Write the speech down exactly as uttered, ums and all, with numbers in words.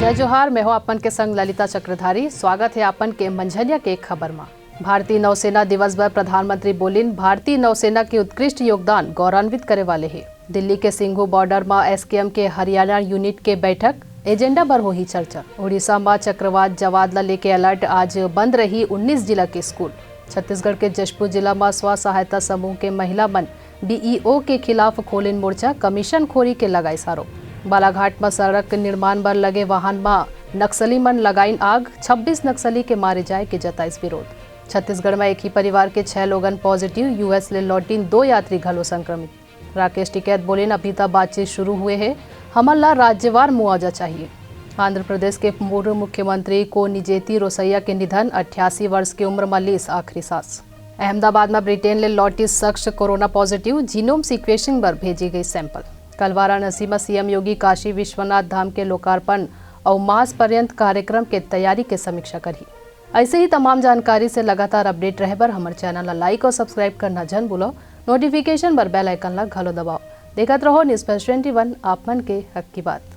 जय जोहार, मैं हूं आपन के संग ललिता चक्रधारी। स्वागत हे आपन के मंझनिया के खबर मा। भारतीय नौसेना दिवस बर प्रधानमंत्री बोलिन, भारतीय नौसेना के उत्कृष्ट योगदान गौरवान्वित करे वाले हे। दिल्ली के सिंघू बॉर्डर म एसकेएम के हरियाणा यूनिट के बैठक, एजेंडा बर होही चर्चा। उड़ीसा म चक्रवात जवाद ल लेके अलर्ट, आज बंद रही उन्नीस जिला के स्कूल। छत्तीसगढ़ के जशपुर जिला म स्व सहायता समूह के महिला मन बीईओ के खिलाफ खोलिन मोर्चा, कमीशन खोरी के लगाइस आरोप। बालाघाट म सड़क निर्माण बर लगे वाहन म नक्सली मन लगाइन आग, छब्बीस नक्सली के मारे जाए के जताइस विरोध। छत्तीसगढ़ म एक ही परिवार के छह लोगन पॉजिटिव, यूएस ले लौटिन दो यात्री घलो संक्रमित। राकेश टिकैत बोलिन, अभी त बातचीत शुरू हुए हे, हमन ला राज्यवार मुआवजा चाहिए। आंध्र प्रदेश के पूर्व मुख्यमंत्री कोनिजेती रोसैया के निधन, अट्ठासी वर्ष के उम्र म लीस आखिरी सांस। अहमदाबाद म ब्रिटेन ले लौटिस शख्स कोरोना पॉजिटिव, जीनोम सीक्वेंसिंग बर भेजी गई सैंपल। कल वाराणसी म सीएम योगी काशी विश्वनाथ धाम के लोकार्पण अउ मास पर्यंत कार्यक्रम के तैयारी के समीक्षा करही। ऐसे ही तमाम जानकारी से लगातार अपडेट रहे बर हमर चैनल ला लाइक और सब्सक्राइब करना झन भूलो। नोटिफिकेशन बर बेल आइकन ला घलो दबाओ। देखत रहो न्यूज फर्स्ट ट्वेंटी वन, आप मन के हक की बात।